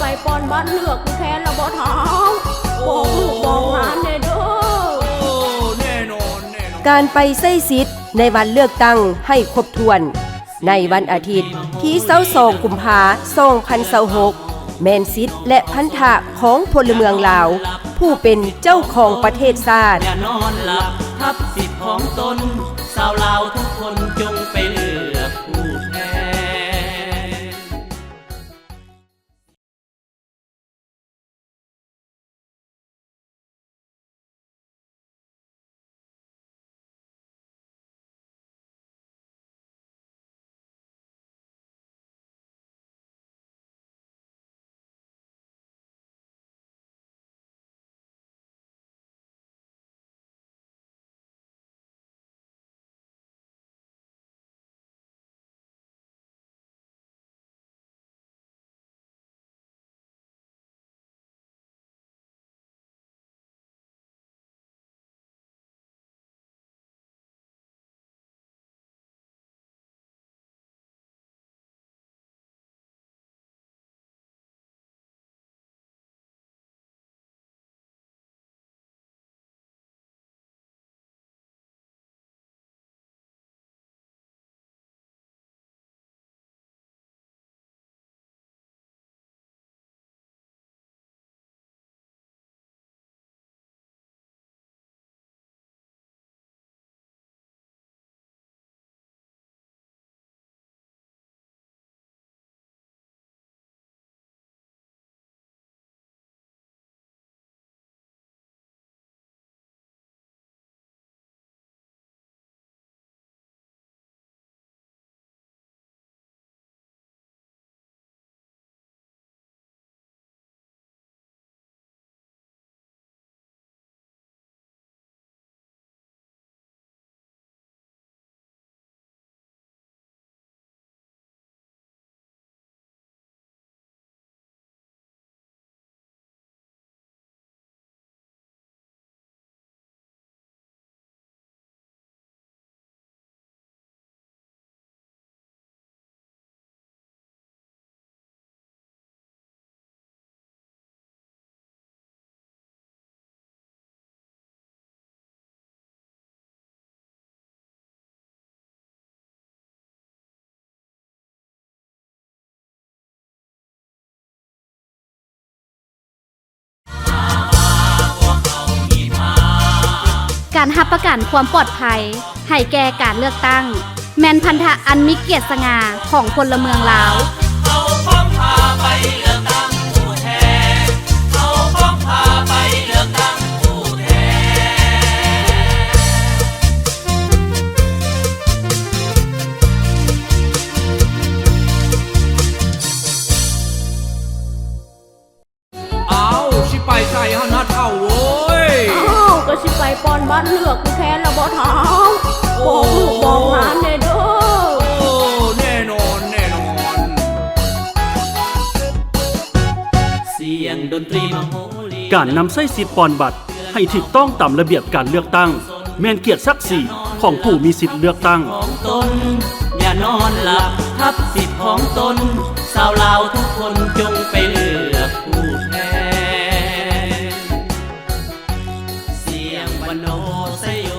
ໄປປ່ອນບັດເລືອກຜູ້ແທນລະບໍ່ເຖົ້າ ບອກລູກບອກຫຼານແດ່ເດີ. ການໄປໃຊ້ສິດໃນວັນເລືອກຕັ້ງໃຫ້ຄົບຖ້ວນ ໃນວັນອາທິດທີຊາວສອງ ກຸມພາ ສອງພັນຊາວຫົກ ແມ່ນສິດ ແລະ ພັນທະຂອງພົນລະເມືອງລາວ ຜູ້ເປັນເຈົ້າຂອງປະເທດຊາດ. ຢ່ານອນຫຼັບທັບສິດຂອງຕົນ ຊາວລາວທຸກຄົນຈົ່ງໄປເລືອກຜູ້ແທນ. ການຮັບປະກັນຄວາມປອດໄພໃຫ້ແກ່ການເລືອກຕັ້ງ ແມ່ນພັນທະອັນມີກຽດສະຫງ່າຂອງພົນລະເມືອງລາວ. ເຮົາພ້ອມພາໄປເລືອກຕັ້ງຜູ້ແທນ ເຮົາພ້ອມພາໄປເລືອກຕັ້ງຜູ້ແທນ. ອ້າວ ຊິໄປໃສຫັ້ນນະເຖົ້າເອີຍ? ອ້າວ ກໍຊິໄປປ່ອນບັດເລືອກຜູ້ແທນລະບໍ່ເຖົ້າ ບອກລູກບອກຫຼານແດ່ເດີ. ໂອ້ ແນ່ນອນ ແນ່ນອນ. ສຽງດົນຕີມະໂຫຣີ ການນຳໃຊ້ສິດປ່ອນບັດໃຫ້ຖືກຕ້ອງຕາມລະບຽບການເລືອກຕັ້ງ ແມ່ນກຽດສັກສີຂອງຜູ້ມີສິດເລືອກຕັ້ງ. ຂອງຕົນ ຢ່ານອນຫຼັບທັບສິດຂອງຕົນ ຊາວລາວທຸກຄົນຈົ່ງໄປເລືອກຜູ້ແທນ. ສຽງວັນໂນໄຊໂຍ